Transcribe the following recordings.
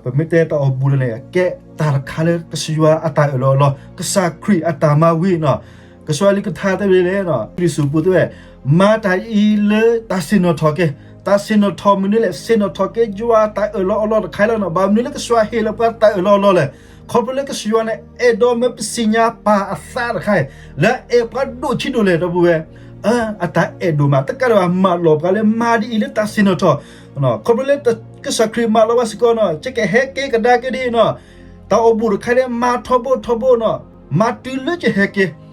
ပမ့ၢ်တဲတၢ်အိၣ်ဘူးလၢန့ၣ် ကဲတၢ်တခါလၢကစၢ်ယွၤအတၢ်အၢၣ်လီၤအီလီၤ, ကစၢ်ခရံာ်အတၢ်မၤဝံၤနီၤ. ကစၢ်ယွၤအကလုၢ်ကထါတဲဝဲဒ်လဲၣ်နီၤ, လံာ်စံးပူတဲဝဲ, မၤတၢ်အံၤလၢတၢ်ဆ့ၣ်နီၤထီၣ်က့ၤ, တၢ်ဆ့ၣ်နီၤထီၣ်မနုၤလဲၣ်, ဆ့ၣ်နီၤထီၣ်က့ၤယွၤအတၢ်အၢၣ်လီၤအီလီၤတခါလီၤနီၤ. ဘၣ်မနုၤလၢကစၢ်ယွၤဟ့ၣ်လီၤပှၤတၢ်အၢၣ်လီၤအီလီၤလဲၣ်. ခီဖျိလၢကစၢ်ယွၤန့ၣ် အဲၣ်ဒိးမၢပသ့ၣ်ညါပၢ်အသးတခါအံၤ လၢအအဲၣ်ပှၤဒိၣ်ဆံးဒိၣ်လဲၣ် ဒီပုၢ်ဝဲၢ်, အတၢ်အဲၣ်ဒိၣ်မး တကးဒံးဘၣ် မၢလီၤပှၤလၢမၤဒ်အံၤလၢတၢ်ဆ့ၣ်နီၤထီၣ်, ခီဖျိလၢကစၢ်ခရံာ်မၢလီၤဘၣ်စ့ၢ်ကီးနီၤ, ယကဟဲက့ၤကဒါက့ၤဒ်အံၤနီၤ, တၢ်အိၣ်ဘူးတခါန့ၣ် မၤထီဘိထီဘိနီၤ, မၤတုၤလၢယဟဲက့ၤ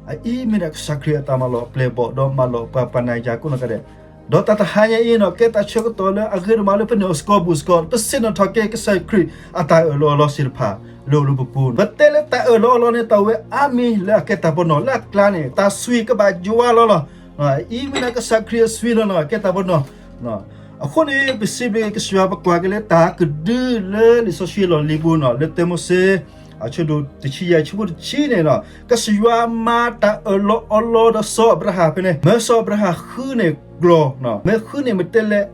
အအံၤမ့ၢ်ဒၣ်ကစၢ်ခရံာ်အတၢ်မၤလီၤပျဲၢ်ဘီၣ် ဒီးမၤလီၤပှၤပှၤနာ်ယၤကိးနီၢ်ဂၤဒဲး, ဒီးတၢ်တဟါညါအံၤနီၤ ကဲတၢ်ဆၢကတီၢ်လၢအဂ့ၤဒိၣ်မးလၢပန့ၣ်အိၣ်စ့ၢ်ကီး ဘူးစ့ၢ်ကီး ပဆ့ၣ်နီၤထီၣ်က့ၤကစၢ်ခရံာ်အတၢ်အၢၣ်လီၤအီလီၤသ့ၣ်တဖၣ် လၢအိၣ်လၢပပူၤ, ပတဲလၢတၢ်အၢၣ်လီၤအီလီၤန့ၣ် တၢ်ဝဲအါမံၤလၢအကဲတၢ်ပနီၣ်လၢအကျါန့ၣ် တၢ်ဆွံကဘၣ်ယွၤလီၤလီၤ, အအံၤမ့ၢ်ဒၣ်ကစၢ်ခရံာ်အဆွံလီၤနီၤ ကဲတၢ်ပနီၣ် အဃိန့ၣ် ပစံးဘျုးကစၢ်ယွၤ ပကွၢ်က့ၤလၢတၢ်ကဒုလၢလံာ်စီဆှံအလီၢ်လံၤပူၤနီၤ လၢတၢမိၤၡ့ အဆၢဒိၣ်တဆံယဲၢ် ဆၢဖိတဆံန့ၣ်နီၤ ကစၢ်ယွၤမၤတၢ်အၢၣ်လီၤအီလီၤဒီးစီၤအၤဘြၤဟၣ်ဖဲန့ၣ် မၢစီၤအၤဘြၤဟၣ်ဃုန့ၢ်ကျီၢ်, မၢဃုန့ၢ်မတဲလဲၣ်,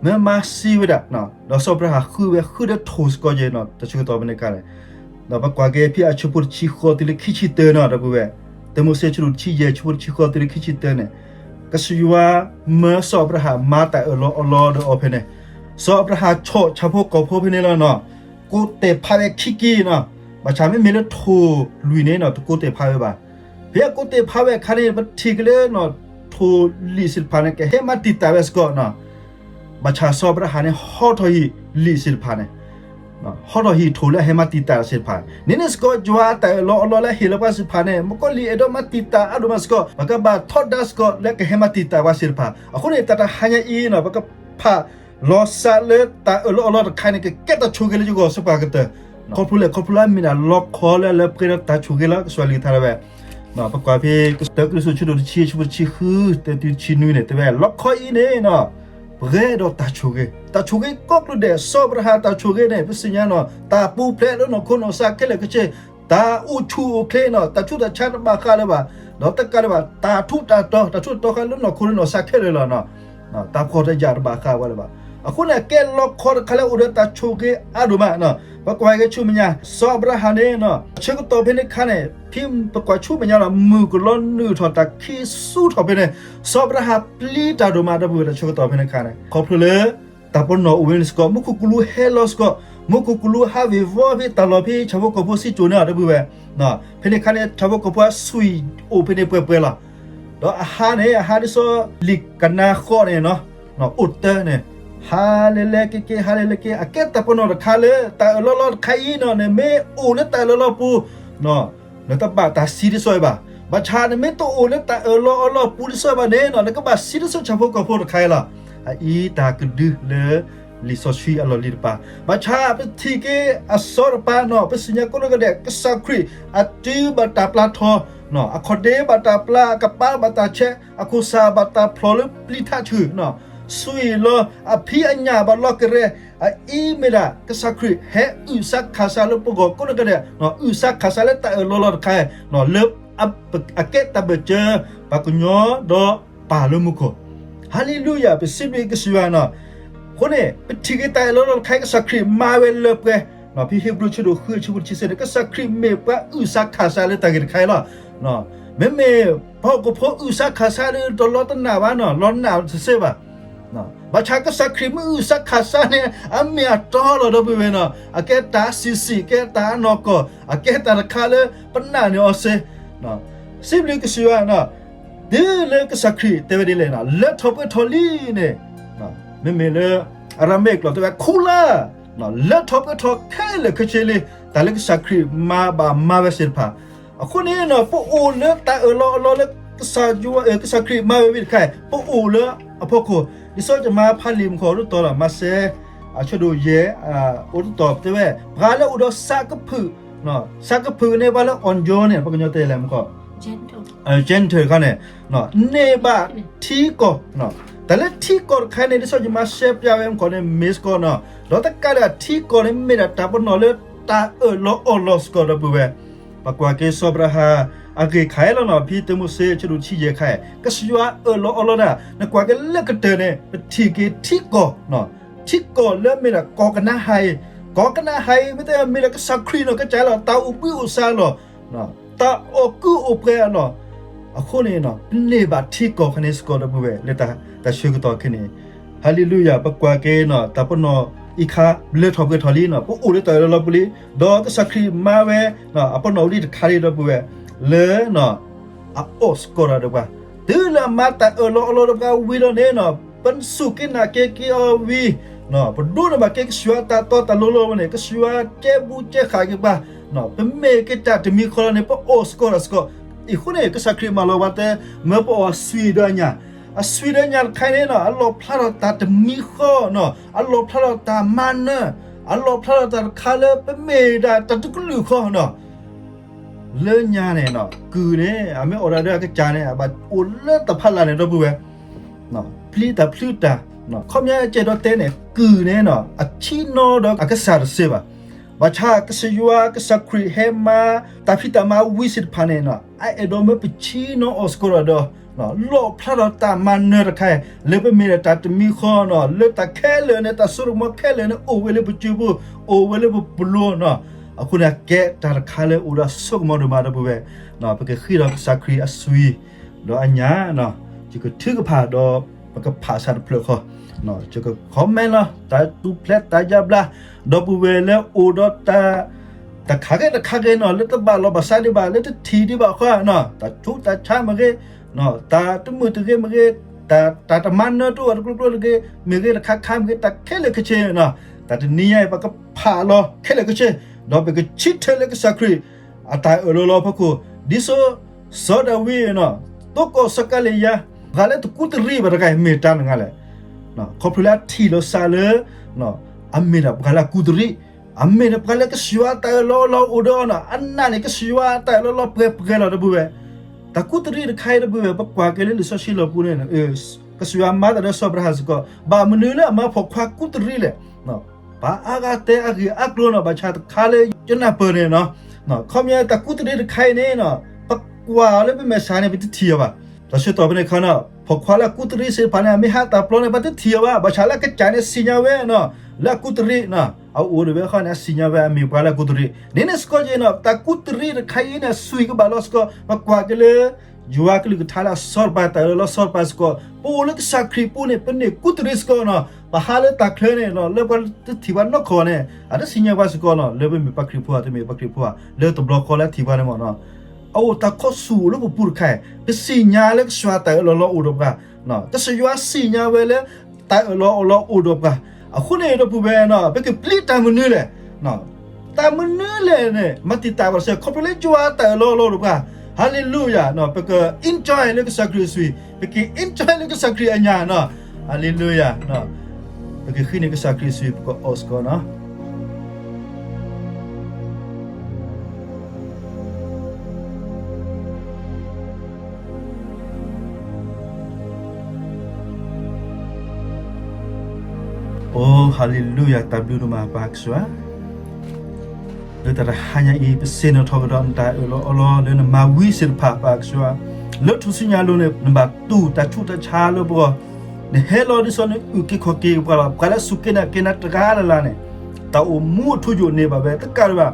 မၢမၤစံးဝဲဒၣ်, ဒီးစီၤအၤဘြၤဟၣ်ဃုဝဲ ဃုဒီးထိၣ်စ့ၢ်ကီးယဲၢ်နီၤ တၢ်ဆၢကတီၢ်ဖဲန့ၣ်အခါန့ၣ် ဒီးပကွၢ်က့ၤဖဲအဆၢဖိတဆံဃီတုၤလၢခံဆံတၢနီၤ ဒီပုၢ်ဝဲၢ်, တၢမိၤၡ့အဆၢဒိၣ်တဆံယဲၢ် ဆၢဖိတဆံဃီတုၤလၢခံဆံတၢန့ၣ်, ကစၢ်ယွၤမၢစီၤအၤဘြၤဟၣ်မၤတၢ်အၢၣ်လီၤအီလီၤဒီးအီၤဖဲန့ၣ်, စီၤအၤဘြၤဟၣ်ဆီၣ်ဆၣ်ဖိကီၢ်ဖိဖဲန့ၣ်လီၤနီၤ, ကိးတဲာ်ဖးဝဲခံက့နီၤ, ဘၣ်ဆၣ်မ့မ့ၢ်လၢထိၣ်လွံၢ်န့ၣ်နီၤ တကိးတဲာ်ဖးဝဲဘၣ်. ဖဲအကိးတဲာ်ဖးဝဲအခါန့ၣ် ပထံၣ်က့ၤလၢ ထိၣ်လွံၢ်သ့ၣ်တဖၣ်န့ၣ် ကဟဲမၤတံာ်တာ်ဝဲစ့ၢ်ကီးနီၤ ဘၣ်ဆၣ်စီၤအၤဘြၤဟၣ်န့ၣ် ဟီထီၣ်ဟံၣ်လွံၢ်သ့ၣ်တဖၣ်န့ၣ်, ဟီထီၣ်ဟံၣ်ထိၣ်လၢအဟဲမၤတံာ်တာ်သ့ၣ်တဖၣ်န့ၣ်န့ၣ်စ့ၢ်ကီး ယွၤအတၢ်အၢၣ်လီၤအီလီၤလၢအဟ့ၣ်လီၤပှၤသ့ၣ်တဖၣ်န့ၣ် မုၣ်ကီၤလံၢ်အဲၣ်ဒိးမၤတံာ်တာ်အါဒိၣ်မးစ့ၢ်ကီး ပကဘၣ်ထီဒါစ့ၢ်ကီးလၢကဟဲမၤတံာ်တာ်ပှၤသ့ၣ်တဖၣ်. အဃိန့ၣ် တၢ်တဟါညါအံၤနီၤ ပကဖးလီၤစးလၢတၢ်အၢၣ်လီၤအီလီၤတခါန့ၣ် ကကဲတၢ်ဆိၣ်ဂ့ၤလၢယဂီၢ်စ့ၢ်ကီးကတၢၢ် ခီဖျိလဲၣ် ခီဖျိလၢအမ့ၢ်ဒၣ်လီခီလၢအလၢပှဲၤဒီးတၢ်ဆိၣ်ဂ့ၤလီၤ ကစၢ်ယွၤအကလုၢ်ကထါတဲဝဲ ပကွၢ်ဖဲ တၢကရံၣ်သူး ဆၢဒိၣ်တဆံ ဆၢဖိတဆံဃု တၢတုၤတဆံနွံန့ၣ် တဲဝဲ လီခီအံၤန့ၣ်နီၤ ပှဲၤဒီးတၢ်ဆိၣ်ဂ့ၤ, တၢ်ဆိၣ်ဂ့ၤကိးကျိၤဒဲး စီၤအၤဘြၤဟၣ်တၢ်ဆိၣ်ဂ့ၤန့ၣ် ပသ့ၣ်ညါနီၤ တၢ်ပူၤဖျဲးလၢနီၢ်ခိနီၢ်သးခဲလၢာ်ခဲဆ့, တၢ်အိၣ်ဆူၣ်အိၣ်ချ့နီၤ တၢ်ဆူးတၢ်ဆါတဘၣ်ဃးလၢၤဘၣ်, ဒီးတကးဒံးဘၣ် တၢ်ထူးတၢ်တီၤ တၢ်ထူးတၢ်တီၤဃာ်လၢနီၢ်ခိလၢနီၢ်သးခဲလၢာ်လီၤနီၤ တၢ်ဖှီၣ်တယာ်တဘၣ်ဃးဝဲလၢၤဘၣ်. အဃိန့ၣ် အကဲလီခီတခါလၢအိၣ်ဒီးတၢ်ဆိၣ်ဂ့ၤအါဒိၣ်မးနီၤ ပကွၢ်က့ၤဆူမဲာ်ညါ စီၤအၤဘြၤဟၣ်န့ၣ်နီၤ ဆၢကတီၢ်ဖဲန့ၣ်အခါန့ၣ် ဖဲပကွၢ်ဆူမဲာ်ညါလီၤ မုၢ်ကလီနုာ်ထီၣ်တၢ်ခံးဆူၣ်ထီၣ်ဖဲန့ၣ် စီၤအၤဘြၤဟၣ်ပျံၤတၢ်ဒိၣ်မး ဒီပုၢ်ဝဲၢ် တၢ်ဆၢကတီၢ်ဖဲန့ၣ်အခါန့ၣ် ခီဖျိလၢ တၢ်ပနီၣ်အိၣ်ဝဲန့ၣ်စ့ၢ်ကီး မူခိၣ်ကလူးဟဲလီၤစ့ၢ်ကီး မူခိၣ်ကလူးဟးဝ့ၤဝီဖဲတၢ်လီၢ်ဖဲဆၣ်ဖိကီၢ်ဖိစံကၠိန့ၣ် ဒီပုၢ်ဝဲၢ် ဖဲန့ၣ်အခါန့ၣ် ဆၣ်ဖိကီၢ်ဖိအသွံၣ်အိၣ်ဖဲန့ၣ်ပှဲၤပှဲၤလီၤ. ဒီးအဟးန့ၣ် အဟးဒ်သိးလံာ်ကနါဃီန့ၣ်နီၤ အိၣ်တၢ်န့ၣ် ဟးလဲၤလဲၤက့ၤက့ၤ ဟးလဲၤလဲၤက့ၤ အကဲတၢ်ပနီၣ်တခါလၢ တၢ်အၢၣ်လီၤလီၤတခါအံၤနီၤ နမ့ၢ်အိၣ်လၢတၢ်အၢၣ်လီၤလီၤပူၤ နတဘၣ်တၢ်စံးဒ်သိးအံၤဘၣ်. ဘၣ်ဆၣ်နမ့ၢ်တအိၣ်လၢတၢ်အၢၣ်လီၤအီလီၤပူၤဒ်သိးအံၤဘၣ်န့ၣ်နီၤ နကဘၣ်စံးဒ်သိးဆၣ်ဖိကီၢ်ဖိတခါအံၤလီၤ. အအံၤတၢ်ကဒုလၢ လံာ်စီဆှံအလီၢ်လံၤတပၤ, ဘၣ်ဆၣ်ပထံၣ်က့ၤအစီၤတပၤနီၤ ပသ့ၣ်ညါကိးနီၢ်ဂၤဒဲး ကစၢ်ခရံာ်အတုၤဘၣ်တၢ်ပျၢ်ထီၣ်, အခီၣ်ဒ့ဘၣ်တၢ်ပျၢ်, အကပၤဘၣ်တၢ်ဆဲး, အခိၣ်စၢ်ဘၣ်တၢ်ဖျိးလၢပျံၤထးဆူၣ်, သွံၣ်လီၤ, အဖံးအညၣ်ဘၣ်လီၤကရဲ, အအံၤမ့ၢ်ဒၣ် ကစၢ်ခရံာ်ဟဲအုၣ်စါခးစါလၢပဂီၢ်ကိးနီၢ်ဂၤဒဲး, အုၣ်စါခးစါလၢတၢ်အၢၣ်လီၤလီၤတခါ, လၢ အကဲတၢ်ဘၢၣ်စၢၤ ပှၤကညီဒီးပၢ်လၢမူခိၣ်, ဟါလ့လူယၤ ပစံးဘျုးကစၢ်ယွၤနီၤ, အဃိန့ၣ် ပထံၣ်က့ၤတၢ်အၢၣ်လီၤလီၤတခါ ကစၢ်ခရံာ်မၤဝဲလၢပှဲၤ, ဖဲဟ့းဘြူၤ ဆၢဒိၣ်ဃု ဆၢဖိတဆံသၢန့ၣ် ကစၢ်ခရံာ်မ့ၢ်ပှၤအုၣ်စါခးစါလၢတၢ်ဂ့ၢ်တခါအံၤလီၤ. မ့မ့ၢ်ပှၤဟီၣ်ခိၣ်ဖိအုၣ်စါခးစါဒီး တလီၤတနာ်ဘၣ်နီၤ, လီၤနာ်တသ့ဘၣ် ဘၣ်ဆၣ်ကစၢ်ခရံာ်မ့ၢ်အုၣ်စါခးစါန့ၣ် အမ့ၢ်အတီလီၤ ဒီပုၢ်ဝဲၢ်နီၤ, အကဲတၢ်အဆံးဆံး, အကဲတၢ်အနီၢ်ကီၢ်, အကဲတၢ်တခါလၢပနာ်န့ၢ်အီၤစ့ၢ်, စံးဘျုးကစၢ်ယွၤနီၤ, တုၤလၢကစၢ်ခရံာ်တဲဝဲဒ်လဲၣ်နီၤ, လၢထီၣ်ပှဲၤထီၣ်လံန့ၣ်, မ့မ့ၢ်လၢ အရၤမ့းကျိာ်တဲဝဲ ခူလၢ်, လၢထီၣ်ပှဲၤထီၣ်ခဲလၢာ်ခဲဆ့လံ, တၢ်လၢကစၢ်ခရံာ်မၤဘၣ်မၤဝဲသ့ၣ်တဖၣ် အဃိန့ၣ်နီၤ ပအိၣ်လၢတၢ်အၢၣ်လီၤအီလီၤလၢ ကစၢ်ခရံာ်မၤဝဲဝံၤတခါအံၤ ပအိၣ်လၢအဖီခိၣ်, ဒ်သိးယမၤဖးလံာ်မူခိၣ်အိၣ်တတီၤလီၤ, မၤစဲ အဆၢဒိၣ်ယဲၢ် အိၣ်တတီၤတဲဝဲ ပှၤလၢအိၣ်ဒီးဆးကဖုၣ်, ဆးကဖုၣ်န့ၣ် ပှၤလၢ အီၣ်ယိၤ န့ၣ် ပှၤကညီတဲလဲၣ်မူခိၣ် gentle ခါန့ၣ်, န့ၢ်ဘၣ်ထံကီၢ်, တၢ်လၢထံကီၢ်တခါန့ၣ် ဒ်သိးယမၤစဲပျးဝဲမူခိၣ်န့ၣ် မ့ၢ်စ့ၢ်ကီးနီၤ, ဒီးတကးဒံးထံကီၢ်န့ၣ် မ့ၢ်ဒၣ်တၢ်ပနီၣ်လၢတၢ်အၢၣ်လီၤအီလီၤစ့ၢ်ကီး ဒီပုၢ်ဝဲၢ်, ပကွၢ်က့ၤစီၤအၤဘြၤဟၣ် အဂ့ၢ်ခါအံၤလီၤနီၤ, ဖဲတၢမိၤၡ့ ဆၢဒိၣ်တဆံယဲၢ်ခါအံၤ ကစၢ်ယွၤအၢၣ်လီၤအီလီၤဒၣ်, နကွၢ်က့ၤလၢကတၢၢ်န့ၣ် ပထံၣ်က့ၤထံကီၢ်နီၤ ထံကီၢ်လၢမ့ၢ်ဒၣ်ကီၢ်ကနၤအၣ်အံၤ, ကီၢ်ကနၤအၣ်အံၤ မ့ၢ်တဲမ့ၢ်ဒၣ်ကစၢ်ခရံာ်နီၢ်ကစၢ်လီၤ, တၢ်အိၣ်ဘှံးအိၣ်စၢ်လီၤ, တၢ်အီၣ်ကုၢ်အိၣ်ပှဲၤအလီၢ်, အဃိန့ၣ် ပန့ၢ်ဘၣ်ထံကီၢ်ခါန့ၣ်စ့ၢ်ကီး ဒီပုၢ်ဝဲၢ် လၢတၢ်ဆၢကတီၢ်ခဲအံၤန့ၣ်, ဟါလ့လူယၤ, ပကွၢ်က့ၤနီၢ် တၢ်ပနီၣ်အံၤခါ လၢထီၣ်ပှဲၤထီၣ်လံနီၢ်, ပအိၣ်လၢတၢ်အၢၣ်လီၤလီၤပူၤလံ, ဒီးကစၢ်ခရံာ်မၤဝဲ အပနီၣ်ဝံၤလံတခါလံ ဒီပုၢ်ဝဲၢ်, လၢ အအီၣ်စ့ၢ်ကီးဒီးပှၤ, တုၤလၢအမၤတၢ်အၢၣ်လီၤအီလီၤဒီးပှၤဝံၤလီၤန့ၣ်နီၢ်, ပစူၢ်က့ၤနာ်က့ၤက့ၤအီၤဝံၤ, ပဒိးန့ၢ်ဘၣ်က့ၤကစၢ်ယွၤတၢ်တီတၢ်လိၤလီၤန့ၣ်, ကစၢ်ယွၤကဲဘူးကဲဃာ်က့ၤပှၤ, ပမ့ၢ်က့ၤတၢ်တမံၤဃီလီၤန့ၣ် ပအီၣ်စ့ၢ်ကီးဒီးစ့ၢ်ကီး, အံၤဃိန့ၣ် ကစၢ်ခရံာ်မၢလီၤပှၤတဲ, မၢပအီၣ်အသွံၣ်ဒီးညၣ်, အသွံၣ်ဒီးညၣ်တခါအံၤန့ၣ်နီၢ်, အလီၣ်ဖျါထီၣ်တၢ်တမံၤဃီနီၢ်, အလီၣ်ဖျါထီၣ်တၢ်မၤနၢၤ, အလီၣ်ဖျါထီၣ်တၢ်တခါလၢပမ့ၢ်ဒၣ်တၢ်တကလုာ်ဃီနီၢ် လၢညါန့ၣ်နီၢ်, ကုၢ်န့ၣ် အမ့ၢ်အိၣ်ဒီးအကစၢ်န့ၣ် အဘၣ်အိၣ်လၢတၢ်ဖးလၢ်န့ၣ် ဒီပုၢ်ဝဲၢ်, ပျံၤတၢ်ဖျုးတၢ်, ခီပညီကဲဒီးတဲန့ၣ် ကုၢ်န့ၣ်နီၢ် အဆံးနီၣ်ဒီးအကစၢ်တစဲးဘၣ်. ဘၣ်ဆၣ်ကစၢ်ယွၤ ကစၢ်ခရံာ်ဟဲမၤတၢ်ဖံးတၢ်မၤဝံၤသ့ၣ်တဖၣ်န့ၣ်နီၢ်, အအဲၣ်ဒိးမၢပဆံးနီၣ်အီၤစ့ၢ်ကီးဒီး လီၣ်ဖျါထီၣ်တၢ်မၤနၢၤတခါအံၤ လၢပမ့ၢ်ဒၣ်တၢ်တမံၤဃီနီၢ်, လၢတၢ်ခဲလၢာ်န့ၣ် တၢ်စိတၢ်ကမီၤခဲလၢာ်န့ၣ် အိၣ်ဝဲလၢပစုပူၤ, အိၣ်ဝဲလၢပပျိနီၢ်, အဃိန့ၣ် အကဲတၢ်တခါလၢအိၣ်ဒီးစိကမီၤဒိၣ်မး ဒီပုၢ်ဝဲၢ်, ပကဃ့ဒီးကစၢ်ခရံာ်အသွံၣ် ဒီးအညၣ်, ယကထုကဖၣ်ဒီး ပကဖးစၢ်တဖျၢၣ်ဃီ, ယက comment လီၤ တၢ်ထူၣ်ဖျဲးတၢ်ယါဘျါ, ဒီပုၢ်ဝဲၢ်လၢအိၣ်ဒီးတၢ် တခါဂ့ၤတခါဂ့ၤနီၢ်, လၢတဘၣ်လီၤဘၣ်စးဒံးဘၣ်, လၢတထံၣ်ဒံးဘၣ်ဃီနီၢ်, တၢ်ဆူးတၢ်ဆါမ့ၢ်ဂ့ၤ, တၢ်တမုာ်တဂ့ၤမ့ၢ်ဂ့ၤ, တၢ်တမၤနၢၤတအိၣ်တကျိၤကျိၤတဂ့ၤမ့ၢ်ဂ့ၤ, တခါခါမ့ၢ်ဂ့ၤ, တၢ်ခဲလၢာ်ခဲဆ့နီၢ်, တၢ်တနံၤညါအံၤ ပကဖးလီၤခဲလၢာ်ခဲဆ့, ဒီးပကဆၢထၢၣ်လၢကစၢ်ခရံာ် အတၢ်အၢၣ်လီၤလီၤအဖီခိၣ်, ဒ်သိး စီၤဒၤဝံးနီၢ်, သိကီၢ်စီၤကၤလံယါ, ပှၤလၢတကူးတရံးဘၣ်တဂၤအံၤ မ့ၢ်တၢ်နဂၤလဲၣ်. ခီဖျိလၢအထံၣ်လိာ်သးလၢ အမ့ၢ်ဒၣ်ပှၤလၢအကူးတရံး, အမ့ၢ်ဒၣ်ပှၤလၢကစၢ်ယွၤတၢ်အၢၣ်လီၤအီလီၤအိၣ်ဒီးအီၤနီၢ်, အနၢ်န့ၣ် ကစၢ်ယွၤတၢ်အၢၣ်လီၤလီၤပှဲၤပှဲၤလီၤ ဒီပုၢ်ဝဲၢ်, တၢ်ကူးတရံးတခါအံၤ ဒီပုၢ်ဝဲၢ်, ပကွၢ်က့ၤလၢလံာ်စီဆှံလီၢ်ပူၤန့ၣ် ကစၢ်ယွၤမၤတၢ်ဒီးစီၤအၤဘြၤဟၣ်စ့ၢ်ကီး, ဘၣ်မနုၤလၢအမၤဖိခွါကူးတရံးလဲၣ်. ပှၤအါဂၤတဲအဂ့ၢ်အါကျိၤနီၢ်, ဘၣ်ဆၣ်တခါလၢယနၢ်ပၢၢ်န့ၣ်နီၢ်, ခီပညီတၢ်ကူးတရံးတခါအံၤန့ၣ်နီၢ်, ပကွၢ်အီၤလၢပမဲာ်ဆှးန့ၣ် ပတထံၣ်အီၤဘၣ်. တၢ်ဆၢကတီၢ်ဖဲန့ၣ်အခါနီၢ်, ဖိခွါလၢအကူးတရံးသ့ၣ်တဖၣ်န့ၣ် အမ့ၢ်ဟးတၢ်ပျီန့ၣ် ပတထံၣ်အီၤဘၣ်. ဘၣ်ဆၣ်လၢအကစၢ်န့ၣ် သ့ၣ်ညါဝဲနီၢ်, လၢအကူးတရံးနီၢ်, အအိၣ်ဒီးဝဲဃီန့ၣ် အသ့ၣ်ညါဝဲအမ့ၢ်ပှၤလၢအကူးတရံးန့ၣ်န့ၣ်စ့ၢ်ကီးနီၢ်, တၢ်ကူးတရံးတခါအံၤန့ၣ် အသွံၣ်ကဘၣ်လီၤစ့ၢ်ကီး, ပကွၢ်က့ၤလၢ ယွၤကလုၢ်ကထါလၢအစီၤပၤတၢ်အၢၣ်လီၤလီၤစီၤပၤစ့ၢ်ကီး, ပအိၣ်လၢကစၢ်ခရံာ်ပူၤန့ၣ် ပန့ၢ်ကူးတရံးစ့ၢ်ကီးနီၢ်, ပဟးလၢတၢ်ချၢန့ၣ်နီၢ်, လၢပှၤတထံၣ်ပှၤနီၢ်ကီၢ်န့ၣ် အတသ့ၣ်ညါပှၤစ့ၢ်ကီးနီၢ်, လၢပမ့ၢ်ပှၤခရံာ်ဖိဧါ တမ့ၢ်ပှၤခရံာ်ဖိဧါ, လၢတဘျီဃီလၢအထံၣ်ပှၤန့ၣ်မ့ၢ်နီၢ်, အအိၣ်တၢ်ခီဆူၣ်အိၣ်လၢပပူၤတခါ, ပသ့ၣ်ညါလၢကစၢ်ယွၤတၢ်အၢၣ်လီၤလီၤအိၣ်ဒီးပှၤ, ကစၢ်ယွၤသ့ၣ်ညါဝဲလၢ တၢ်အၢၣ်လီၤအီလီၤအိၣ်ဒီးပှၤ, အဃိန့ၣ် ဒီပုၢ်ဝဲၢ်နီၢ်, ပကပျံၤတၢ်မနုၤလဲၣ် တၢ်မနုၤလဲၣ်န့ၣ် မၤတံာ်တာ်ဘၣ်တစဲး ခီဖျိလၢယွၤတၢ်အၢၣ်လီၤအီလီၤအိၣ်ဒီးပှၤ, ဟါလ့လူယၤ, ပက enjoy လၢကစၢ်ခရံာ်အသွံၣ်, ပက enjoy လၢကစၢ်ခရံာ်အညၣ်နီၢ်, ဟါလ့လူယၤ, ပကဃ့န့ၢ်ကစၢ်ခရံာ်အသွံၣ် ပကအီၣ်စ့ၢ်ကီးနီၢ်. အိ ဟါလ့လူယၤ, တၢ်ဘျုးဒိၣ်မးပၢ်ကစၢ်, လၢတၢ်တဟါညါအံၤ ပဆ့ၣ်နီၤထီၣ်ကဒီးနတၢ်အၢၣ်လီၤအီလီၤလၢနမၤဝံသ့ၣ်တဖၣ်ပၢ်ကစၢ်, လၢထူၣ်စုညါအလိၤန့ၣ် နဘၣ်တူၢ်တၢ်ဆူးတၢ်ဆါလၢပဂီၢ်, နဟဲလီၤဒ်သိးနအုၣ်က့ၤခီၣ်က့ၤပှၤလီၤ, ပှၤလၢအစူၢ်က့ၤနာ်က့ၤနၤတဂၤလၢ်လၢ်န့ၣ်, တၢ်အိၣ်မူအထူအယိာ်န့ၢ်ဘၣ်ဝဲတကးဒံးဘၣ်,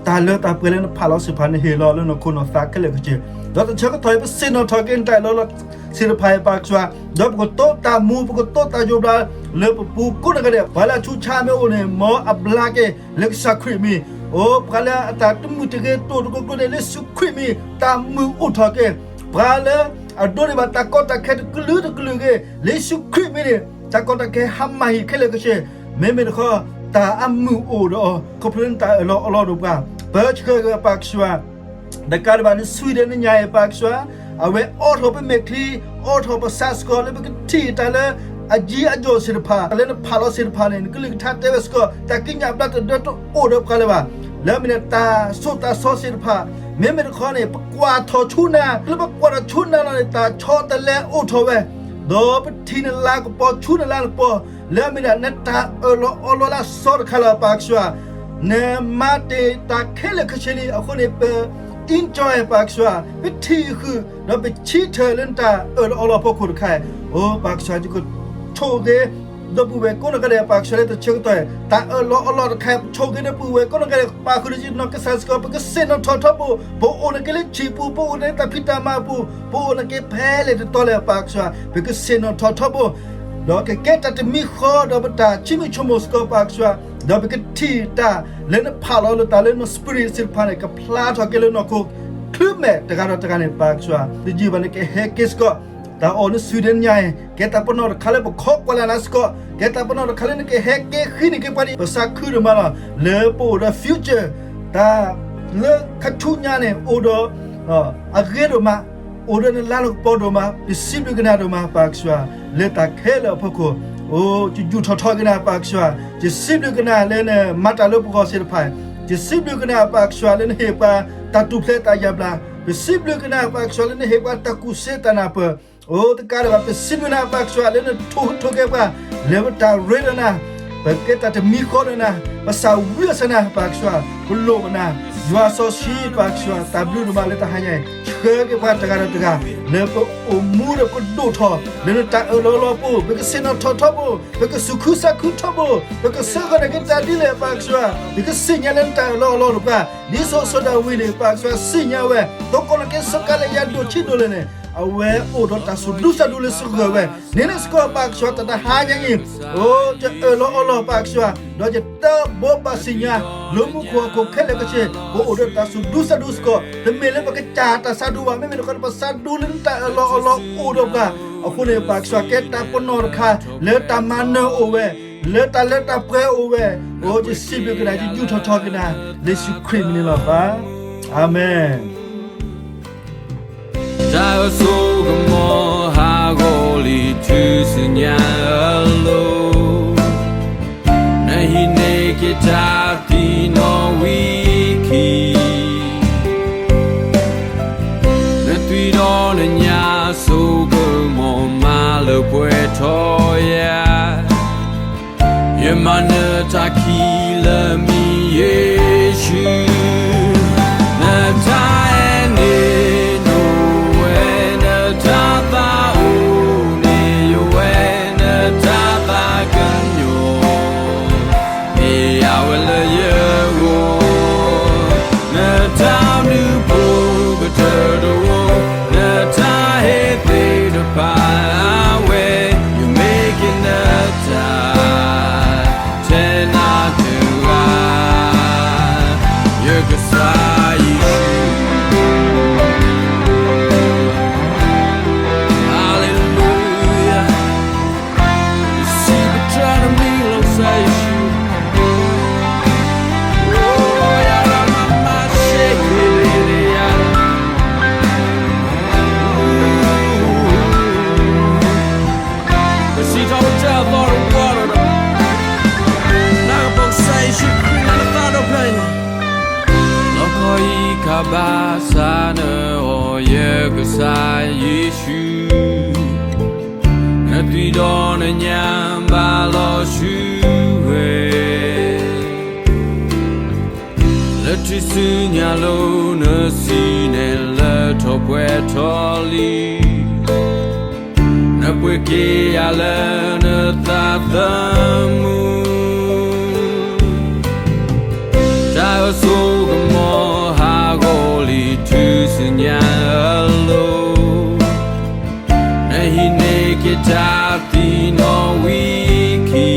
တၢ်လၢတၢ်ပှဲၤလၢနဖးလီၤသ့ၣ်တဖၣ် နဟ့ၣ်လီၤလၢနီၢ်ခိနီၢ်သးခဲလၢာ်ခဲဆ့, ဒီးတၢ်ဆၢကတီၢ်အံၤ ပဆ့ၣ်နီၤထီၣ်က့ၤနတၢ်အၢၣ်လီၤအီလီၤသ့ၣ်တဖၣ်အံၤပၢ်ကစၢ်, ဒီးပကတိၤတၢ်မူ ပကတိၤတၢ်ယိးဘျါလၢပပူၤကိးနီၢ်ဂၤဒဲး, ပှၤလၢအဆူးဆါမ့ၢ်အိၣ်န့ၣ် မ်အဘျါက့ၤလၢကစၢ်ခရံာ်အမံၤ, အိ ပှၤလၢအတၢ်တမုာ်တဂ့ၤ တအိၣ်တကျိၤကျိၤန့ၣ် လၢယ့ၣ်ၡူးခရံာ်အမံၤ တၢ်မုာ်အိၣ်ထီၣ်က့ၤ, ပှၤလၢအဒိးန့ၢ်ဘၣ်တၢ်ကီတၢ်ခဲတကလုာ်တကလုာ်ဂ့ၤ လၢယ့ၣ်ၡူးခရံာ်အမံၤန့ၣ် တၢ်ကီတၢ်ခဲဟါမၢ်ဟံၣ်ခဲလၢာ်ခဲဆ့, မ့မ့ၢ်တခီ တၢ်အမုာ်အိၣ်ဒီးအီၤ ခီဖျိလၢနတၢ်အၢၣ်လီၤအီလီၤဒီးပှၤ, ပၢဆှၢဂ့ၤပၢ်ကစၢ်, တကးဒံးဘၣ် နသွံၣ်ဒီးနညၣ်အံၤပၢ်ကစၢ်, အဝဲအိးထီၣ်ပမဲာ်ချံ, အိးထီၣ်ပသးစ့ၢ်ကီး လၢပကထံၣ်တၢ်လၢအယံၤအယီၣ်သ့ၣ်တဖၣ်, တၢ်လၢနဖးလီၤသ့ၣ်တဖၣ်န့ၣ် နကလုၢ်ကထါတဲဝဲစ့ၢ်ကီး တၢ်ကံးညာ်ဘျါတဒၢတအိၣ်ဒီးပှၤလၢၤဘၣ်, လၢအမ့ၢ်ဒၣ်တၢ်သိၣ်တၢ်သီသ့ၣ်တဖၣ်, မ့မ့ၢ်တခီန့ၣ် ပကွၢ်ထီၣ်ဆူနၤ, လၢပကွၢ်ထီၣ်ဆူနၤလီၤန့ၣ် တၢ်ဆီတလဲအိးထီၣ်ဝဲ, ဒီးပထံၣ်နလၤကပီၤဆူနလၤကပီၤ, လၢအမ့ၢ်ဒၣ်နတၢ်အၢၣ်လီၤအီလီၤလၢအသီတခါလီၤပၢ်ကစၢ်, နမၤတ့ၢ်တၢ်ခဲလၢာ်ခဲဆ့လံ, အဃိန့ၣ် ပ enjoy ပၢ်ကစၢ်, ပထံၣ်ဃုာ် ဒီးပဆၢထၢၣ်လၢနတၢ်အၢၣ်လီၤအီလီၤဖီခိၣ်တခါ, အိ ပၢ်ကစၢ် ယကဆိၣ်ဂ့ၤ ဒီပုၢ်ဝဲၢ်ကိးနီၢ်ဂၤဒဲး ပၢ်ကစၢ်လၢတဆၢကတီၢ် တၢ်အၢၣ်လီၤအီလီၤတခါ ဆိၣ်ဂ့ၤဒီပုၢ်ဝဲၢ်ကိးနီၢ်ဂၤဒဲး ပာ်ဃုာ်ဒီးယနီၢ်ကစၢ်စ့ၢ်ကီး ပကဆ့ၣ်နီၤထီၣ်ထီဘိ ပအိၣ်န့ၢ်က့ၤလၢဆံးပူၤ ပအိၣ်န့ၢ်တၢ်ဖံးတၢ်မၤအပူၤ ပအိၣ်န့ၢ်က့ၤဖဲလဲၣ်တတီလဲၣ် ပၢ်ကစၢ် ပကဆ့ၣ်နီၤထီၣ်ထီဘိ ဒီးကကဲတၢ်တမံၤဃီဒီးပတၢ်ဆံမံၤဆိမိၣ်စ့ၢ်ကီး ပၢ်ကစၢ် ဒီးပကထံၣ်တၢ်လၢနဖးလီၤလၢတၢ်လၢနီၢ် spirit သ့ၣ်တဖၣ်န့ၣ် ကဖျါထီၣ်က့ၤလၢနီၢ်ခိ ချုးမဲာ်တဂၤဒီးတဂၤန့ၣ် ပၢ်ကစၢ် တယံာ်ဘၣ်န့ၣ် ကဟဲက့ၤစ့ၢ်ကီး တၢ်အီၣ်နစုဒဲညါအံၤ ကဲတၢ်ပနီၣ်တခါလၢ ပခိးကွၢ်လၢ်နၤစ့ၢ်ကီး ကဲတၢ်ပနီၣ်တခါလၢ နကဟဲက့ၤဃုန့ၢ်က့ၤပှၤဒ် ပသးခုဒိၣ်မးလီၤ. လၢပအိၣ်ဒီး future တၢ်လၢခါဆူညါန့ၣ် အိၣ်ဒီး အဂ့ၤဒိၣ်မး အိၣ်ဒီးနလၤနကပီၤဒိၣ်မး ပစံးဘျုးက့ၤနၤဒိၣ်မး ပၢ်ကစၢ် လၢတၢ်ခဲလၢာ်အဖီခိၣ် အိၣ် ယယူာ်ထီၣ်ထီက့ၤနၤ ပၢ်ကစၢ် ယစံးဘျုးက့ၤနၤလၢနမၤတၢ်လၢပဂီၢ်သ့ၣ်တဖၣ် ယစံးဘျုးက့ၤနၤ ပၢ်ကစၢ် လၢနဟ့ၣ်ပှၤတၢ်ထူၣ်ဖျဲးတၢ်ယာ်ဘျါ ပစံးဘျုးက့ၤနၤ ပၢ်ကစၢ် လၢနဟ့ၣ်ပှၤတၢ်ကူၣ်စ့တၢ်နၢ်ပၢၢ် အိၣ်တကးဒံးဘၣ် ပစံးဘျုးနၤ ပၢ်ကစၢ် လၢနထိၣ်ဟူးထိၣ်ဂဲၤပှၤ လၢပတၢ်ရ့ဒီးနၤ ပကဲတၢ်တမံၤဃီဒီးနၤ ပသးဝံၣ်အီၤဆၢနၤ ပၢ်ကစၢ် ပလိၣ်ဘၣ်နၤ ယွၤစီဆှံ ပၢ်ကစၢ် တၢ်ဘျုးဒိၣ်မးလၢတဟါညါအံၤ ဆှၢက့ၤပှၤတဂၤဒီးတဂၤ လၢပအိၣ်မူဒီးပဒိၣ်ထီၣ် လၢနတၢ်အၢၣ်လီၤအီလီၤအပူၤ ပကဆ့ၣ်နီၤထီၣ်ထီဘိ ပကသူၣ်ခုသးခုထီဘိ ပကသဂၢၢ်န့ၢ်က့ၤတၢ်ဒ်လဲၣ် ပၢ်ကစၢ် ပကသ့ၣ်ညါလၢနတၢ်အၢၣ်လီၤအီလီၤပှၤ ဒ်စီၤစီၤဒၤဝံးန့ၣ် ပၢ်ကစၢ် သ့ၣ်ညါဝဲ သကိးန့ၢ်က့ၤစီၤကၤလံယၤဒိၣ်ဆံးဒိၣ်လဲၣ်န့ၣ် အဝဲအိၣ်ဒီးတၢ်သူၣ်ဒူသးဒူလၢသဂၢၢ်ဝဲ န့ၣ်န့ၣ်စ့ၢ်ကီး ပၢ်ကစၢ် တၢ်တဟါညါအံၤ အိၣ် ယအၢၣ်လီၤအီလီၤ ပၢ်ကစၢ် ဒီးယတၢ်ဘိးဘၣ်သ့ၣ်ညါ လၢမူခိၣ်ဟီၣ်ခိၣ်ခဲလၢာ်ခဲဆ့ ပအိၣ်ဒီးတၢ်သူၣ်ဒူသးဒူစ့ၢ်ကီး တမ့ၢ်လၢပကစၢ်တၢ်သးဒူဘၣ် မ့မ့ၢ်တခီ ပသးဒူလၢနတၢ်အၢၣ်လီၤအီလီၤအိၣ်ဒီးပှၤ အဃိန့ၣ် ပၢ်ကစၢ် ကဲတၢ်ပနီၣ်တခါ လၢတၢ်မၤနၢၤအိၣ်ဝဲ လၢတၢ်လၢတၢ်ပှဲၤအိၣ်ဝဲ အိၣ် ယစံးဘျုးက့ၤနၤ ယယူာ်ထီၣ်ထီက့ၤနၤ လၢယ့ၣ်ၡူးခရံာ်မံၤန့ၣ်လီၤ ပၢ် အၤမ့ၣ်. တၢ်အစိကမီၤဟးဂီၤလံတုၤဆူညါအလိၤ, နဟံးန့ၢ်က့ၤတၢ်သံနီၣ်ဝံခံ, နသွံၣ်ဒီးနညၣ်အစိကမီၤမၤလၢပှဲၤထီၣ်ယၤ ယမၤနၢၤတၢ်ခံလၢမံၤယ့ၣ်ၡူး, နတၢ်အဲၣ်န့ၣ်ဒိၣ်ဝဲ, နတၢ်သးအိၣ်န့ၣ်ယိာ်ဝဲ, နတၢ်သးကညီၤ မ့ၢ်အဝဲလၢယဂီၢ်, နတၢ်ဘျုးဖှိၣ်ကတၢၢ်တဝီ, နတၢ်ဟ့ၣ်သ့ၣ်တဖၣ်အဝဲ, ယမ့ၢ်က့ၤနတၢ် ထဲနၤတဂၤ, ယကစၢ်ယ့ၣ်ၡူး. Hallelujah. ယစံးပတြၢၤနမံၤလီၤ ကစၢ်ယ့ၣ်ၡူး. အိၣ် ယၤရမမါရှဲက့ၤလံယၤ ပစံးထီၣ်ပတြၢၤအသီတဝီဒီး, နၢ်ကပီၤကစၢ်ယ့ၣ်ၡူးခရံာ်လၢနသးဒီဖျၢၣ်အံၤ, လီခီအံၤခါဘၣ်ဆၣ်နအီၣ် ယကစၢ်ယ့ၣ်ၡူး, နသွံၣ်ဒီးနညၣ်ဘၣ်လီၤဆူဝဲ လၢထံဆူညါလိၤနစံၣ်နဲၣ်လၢထီၣ်ပှဲၤထီၣ်လံ, နပှ့ၤက့ၤယၤလၢနသးသမူ, တၢ်အစိကမီၤဟးဂီၤလံတုၤဆူညါအလိၤ, နဟံးန့ၢ်က့ၤတၢ်သံနီၣ်ဝံခံ,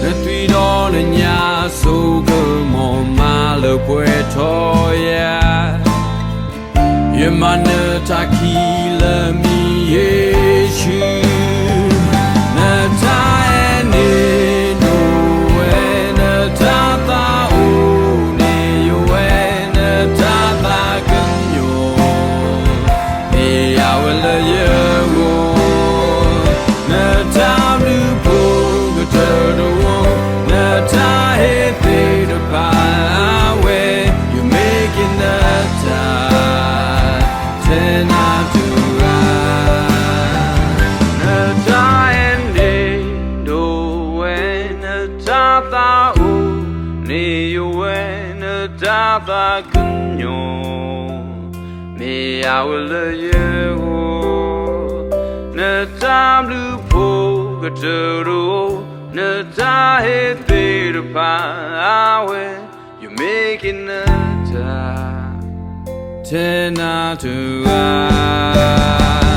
နသွံၣ်ဒီးနညၣ်အစိကမီၤမၤလၢပှဲၤထီၣ်ယၤ, ယမၤနၢၤတၢ်ခံလၢမံၤယ့ၣ်ၡူး, နတၢ်အဲၣ်န့ၣ်ဒိၣ်ဝဲ, နတၢ်သးအိၣ်န့ၣ်ယိာ်ဝဲ, နတၢ်သးကညီၤ မ့ၢ်အဝဲလၢယဂီၢ်, နတၢ်ဘျုးဖှိၣ်ကတၢၢ်တဝီ, နတၢ်ဟ့ၣ်သ့ၣ်တဖၣ်အဝဲ, ယမ့ၢ်က့ၤနတၢ် ထဲနၤတဂၤ, နတၢ်အဲၣ်န့ၣ်ဒိၣ်ဝဲ, နတၢ်သးအိၣ်န့ၣ်ယိာ်ဝဲ, နတၢ်သးကညီၤ မ့ၢ်အဝဲလၢယဂီၢ်, နတၢ်ဘျုးဖှိၣ်ကတၢၢ်တအိၣ်, နတၢ်ဟ့ၣ်သ့ၣ်တဖၣ်အဝဲ, ယမ့ၢ်က့ၤနတၢ် ထဲနၤတဂၤ